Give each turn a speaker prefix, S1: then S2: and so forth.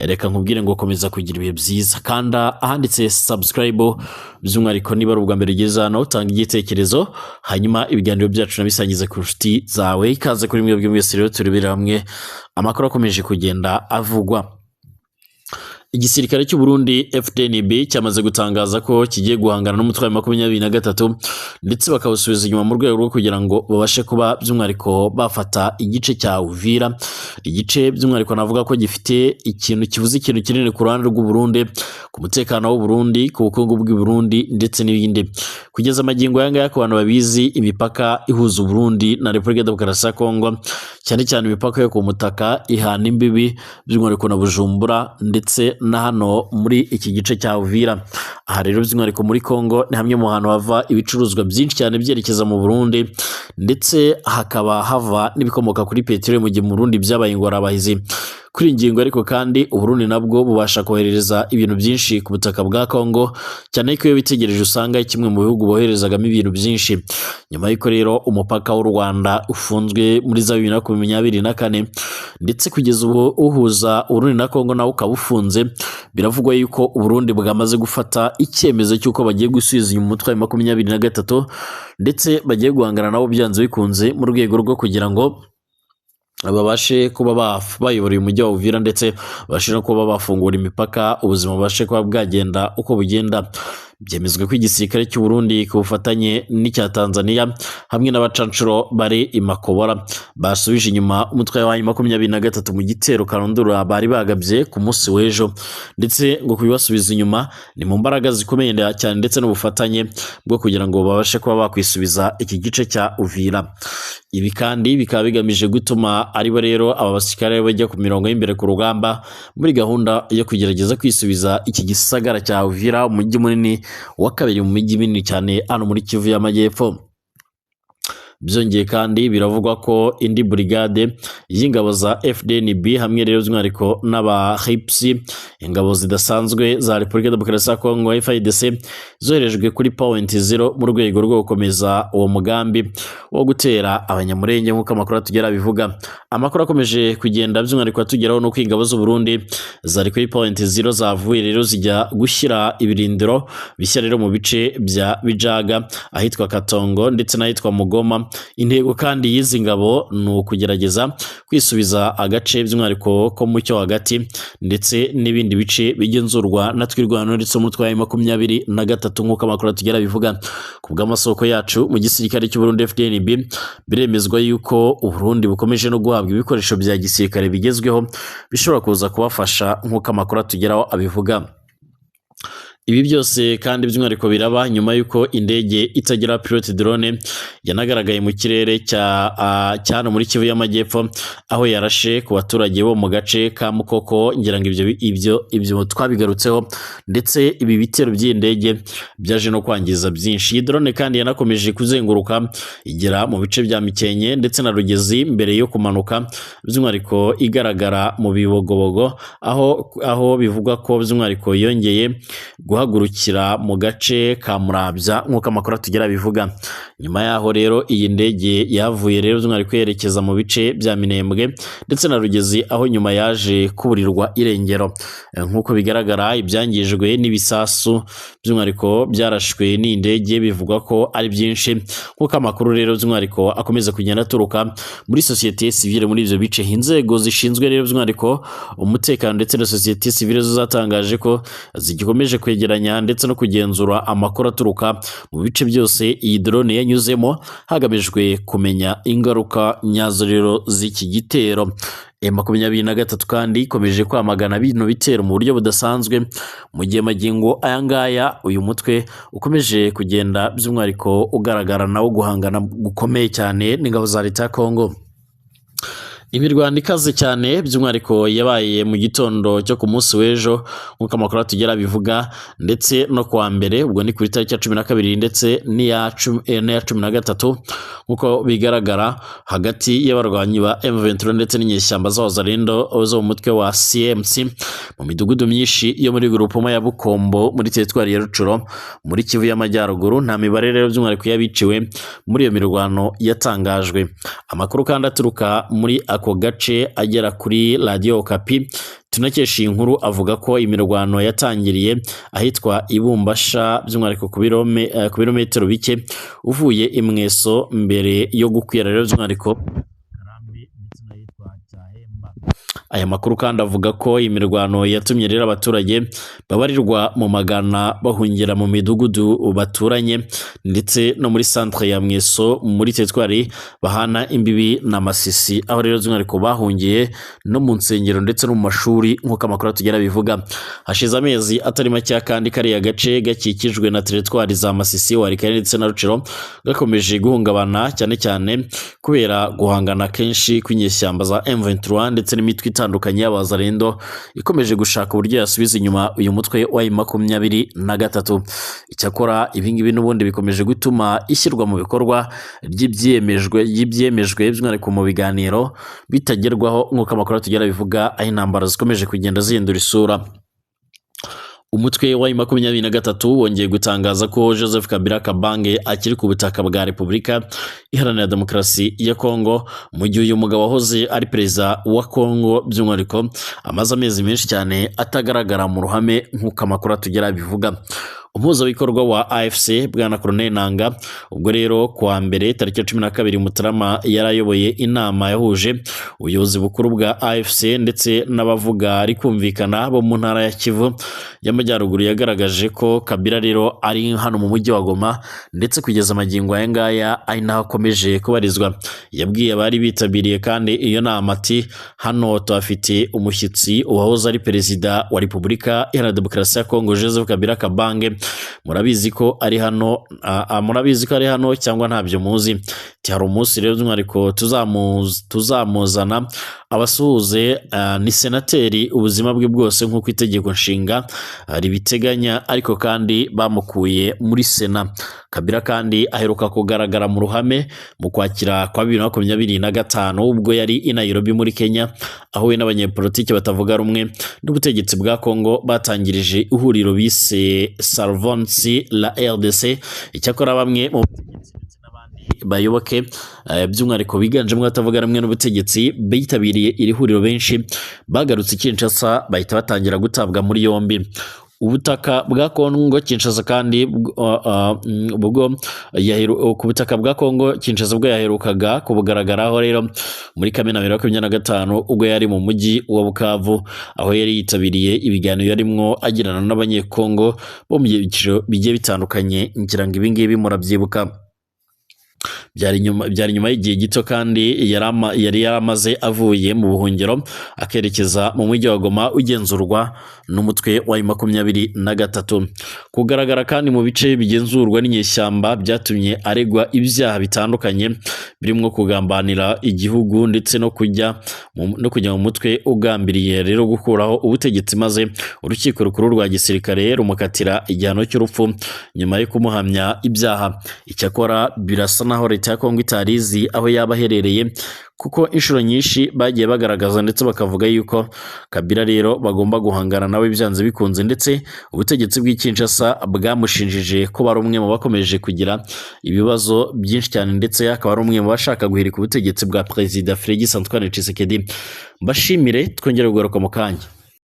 S1: Reka nkubwire ngo komeza kugira ibihe byiza. Kanda ahanditse subscribe, by'umwihariko niba ari ubwa mbere ugeze hano, tanga igitekerezo, hanyuma ibiganiro byacu nabisangize ku nshuti zawe. Ikaze kuri mwebwe mwese rero, turebera hamwe amakuru akomeje kugenda avugwa. Igisirikare cy'u Burundi FDNB cyamaze gutangaza ko kigiye guhangana n'umutwe wa 23 ndetse bakawusubiza inyuma mu rwego rwo kugira ngo babashe kuba by'umwihariko bafata igice cya Uvira, igice by'umwihariko navuga ko gifite ikintu kivuze ikintu kinini ku ruhande rw'u Burundi, ku mutekano w'u Burundi, ku bukungu bw'u Burundi ndetse n'ibindi. Kugeza amagingo aya ngaya, ku bantu babizi, imipaka ihuza u Burundi na Repubulika ya Demokarasi ya Kongo, cyane cyane imipaka yo ku mutaka ihana imbibi by'umwihariko na Bujumbura ndetse na hano muri iki gice cya Uvira. Aha rero by'umwihariko muri Kongo ni hamwe mu hantu hava ibicuruzwa byinshi cyane byerekeza mu Burundi, ndetse hakaba hava n'ibikomoka kuri peteroli, mu gihe mu Burundi byabaye ingorabahizi. Kuri iyi ngingo ariko kandi, Uburundi nabwo bubasha kohereza ibintu byinshi ku butaka bwa Kongo, cyane ko iyo witegereje usanga kimwe mu bihugu boherezagamo ibintu byinshi. Nyuma y'uko rero umupaka w'u Rwanda ufunzwe muri za 2024, ndetse kugeza ubu uhuza Uburundi na Kongo nawo ukaba ufunze, biravugwa yuko Uburundi bwamaze gufata icyemezo cy'uko bagiye gusubiza inyuma umutwe wa 23, ndetse bagiye guhangana nabo byanze bikunze mu rwego rwo kugira ngo babashe kuba bayobora uyu mujyi wa Uvira, ndetse babashe no kuba bafungura imipaka, ubuzima bubashe kuba bwagenda uko bugenda. Byemezwa ko igisirikare cy'u Burundi ku bufatanye n'icya Tanzania hamwe n'abacancuro bari i Makobora basubije inyuma umutwe wa 23 mu gitero karundura bari bagabye ku munsi w'ejo, ndetse ngo kubibasubiza inyuma ni mu mbaraga zikomeye cyane ndetse n'ubufatanye bwo kugira ngo babashe kuba bakwisubiza iki gice cya Uvira. Ibi kandi bikaba bigamije gutuma aribo rero aba basirikare bajya ku mirongo y'imbere ku rugamba muri gahunda yo kugerageza kwisubiza iki gisagara cya Uvira, umujyi munini wa kabiri mu mijyi minini cyane hano muri Kivu y'Amajyepfo. Byongeye kandi, biravugwa ko indi burigade y'ingabo za FDNB hamwe rero by'umwihariko n'aba HIPS, ingabo zidasanzwe za Repubulika ya Demokarasi ya Kongo FARDC, zoherejwe kuri point zero mu rwego rwo gukomeza uwo mugambi wo gutera Abanyamurenge, nk'uko amakuru atugera bivuga. Amakuru akomeje kugenda by'umwihariko atugeraho nuko ingabo z'u Burundi zari kuri point zero zavuye rero zijya gushyira ibirindiro bishya rero mu bice bya Bijaga, ahitwa Katongo ndetse n'ahitwa Mugoma. Intego kandi y'izi ngabo ni ukugerageza kwisubiza agace by'umwihariko ko mu cyo hagati ndetse n'ibindi bice bigenzurwa na Twirwano ndetse umutwe wa 23, nk'uko amakuru atugera bivuga. Ku bw'amasoko yacu mu gisirikare cy'u Burundi FDNB, biremezwa yuko u Burundi bukomeje no guhabwa ibikoresho bya gisirikare bigezweho bishobora kuza kubafasha, nk'uko amakuru atugeraho abivuga. Ibi byose kandi by'umwihariko biraba nyuma y'uko indege itagira pilote, drone, yanagaragaye mu kirere cya hano muri Kivu y'Amajyepfo, aho yarashe ku baturage bo mu gace ka Mukoko. Ngira ngo ibyo twabigarutseho, ndetse ibi bitero by'iyi ndege byaje no kwangiza byinshi. Iyi drone kandi yanakomeje kuzenguruka igera mu bice bya Mikenke ndetse na Rugezi mbere yo kumanuka, by'umwihariko igaragara mu Bibogobogo, aho bivugwa ko by'umwihariko yongeye guhagurukira mu gace ka Murabya, nk'uko amakuru atugera bivuga. Nyuma yaho rero iyi ndege yavuye rero by'umwihariko yerekeza mu bice bya Minembwe ndetse na Rugezi, aho nyuma yaje kuburirwa irengero. Nk'uko bigaragara, ibyangijwe n'ibisasu by'umwihariko byarashwe n'iyi ndege bivugwa ko ari byinshi, nk'uko amakuru rero by'umwihariko akomeza kugenda aturuka muri sosiyete sivile muri ibyo bice. Inzego zishinzwe rero by'umwihariko umutekano ndetse na sosiyete sivile zo zatangaje ko zigikomeje kwegeranya ndetse no kugenzura amakuru aturuka mu bice byose iyi drone yanyuzemo, hagamijwe kumenya ingaruka nyazo rero z'iki gitero. M23 kandi ikomeje kwamagana bino bitero mu buryo budasanzwe, mu gihe magingo aya ngaya uyu mutwe ukomeje kugenda by'umwihariko ugaragara nawo guhangana gukomeye cyane n'ingabo za leta ya Kongo. Imirwano ikaze cyane by'umwihariko yabaye mu gitondo cyo ku munsi w'ejo, nk'uko amakuru atugera bivuga, ndetse no kuwa mbere, ubwo ni kuri tariki ya 12 ndetse n'iya 13, nk'uko bigaragara, hagati y'abarwanyi ba M23 ndetse n'inyeshyamba z'Abazalendo zo mu mutwe wa CMC mu midugudu myinshi yo muri groupement ya Bukombo muri teritwari ya Rucuro muri Kivu y'Amajyaruguru. Nta mibare rero by'umwihariko y'abiciwe muri iyo mirwano yatangajwe. Amakuru kandi aturuka muri ako gace agera kuri Radiyo Okapi Tunakesha iyi nkuru avuga ko imirwano yatangiriye ahitwa Ibumbasha, by'umwihariko ku birometero bike uvuye i Mweso, mbere yo gukwira rero by'umwihariko Karambi ndetse n'ahitwa Cyahemba. Aya makuru kandi avuga ko imirwano yatumye rero abaturage babarirwa mu magana bahungira mu midugudu baturanye ndetse no muri centre ya Mweso muri teritwari bahana imbibi na Masisi, aho rero by'umwihariko bahungiye no mu nsengero ndetse no mu mashuri, nk'uko amakuru atugera bivuga. Hashize amezi atari make kandi kariya gace gakikijwe na teritwari za Masisi, Walikale ndetse na Rucero gakomeje guhungabana, cyane cyane kubera guhangana kenshi kw'inyeshyamba za M23 ndetse n'imitwe itandukanye y'abazarendo ikomeje gushaka uburyo yasubiza inyuma uyu mutwe wa M23. Icyakora ibingibi n'ubundi bikomeje gutuma ishyirwa mu bikorwa ry'ibyemejwe by'umwihariko mu biganiro bitagerwaho, nk'uko amakuru atugera bivuga, aho intambara zikomeje kugenda zihindura isura. Umutwe wa M23 wongeye gutangaza ko Joseph Kabila Kabange akiri ku butaka bwa Repubulika Iharanira Demokarasi ya Kongo, mu gihe uyu mugabo wahoze ari perezida wa Kongo by'umwihariko amaze amezi menshi cyane atagaragara mu ruhame, nk'uko amakuru atugera bivuga. Umuhuzabikorwa wa AFC Bwana Colonel Nanga, ubwo rero kuwa mbere tariki ya 12 Mutarama yarayoboye inama yahuje ubuyobozi bukuru bwa AFC ndetse n'abavuga ari kumvikana bo mu ntara ya Kivu y'Amajyaruguru, yagaragaje ko Kabila rero ari hano mu mujyi wa Goma, ndetse kugeza amagingo aya ngaya ari naho akomeje kubarizwa. Yabwiye abari bitabiriye kandi iyo nama ati: "Hano tuhafite umushyitsi uwahoze ari perezida wa Repubulika Iharanira Demokarasi ya Kongo Joseph Kabila Kabange. Murabizi ko ari hano, murabizi ko ari hano cyangwa ntabyo muzi?" Hari umunsi rero by'umwihariko tuzamuzana abasuhuze. Ni senateri ubuzima bwe bwose nk'uko itegeko nshinga ribiteganya, ariko kandi bamukuye muri sena. Kabila kandi aheruka kugaragara mu ruhame mu kwakira kwa 2025, ubwo yari i Nairobi muri Kenya, aho we n'abanyepolitiki batavuga rumwe n'ubutegetsi bwa Kongo batangirije ihuriro bise Salvons la RDC. Icyakora bamwe mu butegetsi ndetse n'abandi bayoboke, by'umwihariko biganjemo abatavuga rumwe n'ubutegetsi bitabiriye iri huriro, benshi bagarutse i Kinshasa bahita batangira gutabwa muri yombi. Ubutaka bwa Kongo Kinshasa kandi ubwo ku butaka bwa Kongo Kinshasa ubwo yaherukaga kubugaragaraho rero muri Kamena 2025, ubwo yari mu mujyi wa Bukavu, aho yari yitabiriye ibiganiro yarimwo agirana n'abanyekongo bo mu byiciro bigiye bitandukanye. Ngira ngo ibi ngibi murabyibuka. Byari nyuma y'igihe gito kandi yari yaramaze avuye mu buhungiro akerekeza mu mujyi wa Goma ugenzurwa n'umutwe wa M23. Kugaragara kandi mu bice bigenzurwa n'inyeshyamba byatumye aregwa ibyaha bitandukanye birimo kugambanira igihugu ndetse no kujya mu mutwe ugambiriye rero gukuraho ubutegetsi, maze urukiko rukuru rwa gisirikare rumukatira igihano cy'urupfu nyuma yo kumuhamya ibyaha. Icyakora birasa naho leta ya Kongo itarizi aho yaba aherereye, kuko inshuro nyinshi bagiye bagaragaza ndetse bakavuga yuko Kabila rero bagomba guhangana nawe byanze bikunze, ndetse ubutegetsi bw'i Kinshasa bwamushinjije ko bari umwe mu bakomeje kugira ibibazo byinshi cyane, ndetse akaba ari umwe mu bashaka guhirika ubutegetsi bwa Perezida Félix Antoine Tshisekedi. Mbashimire, twongere kugaruka mu kanya.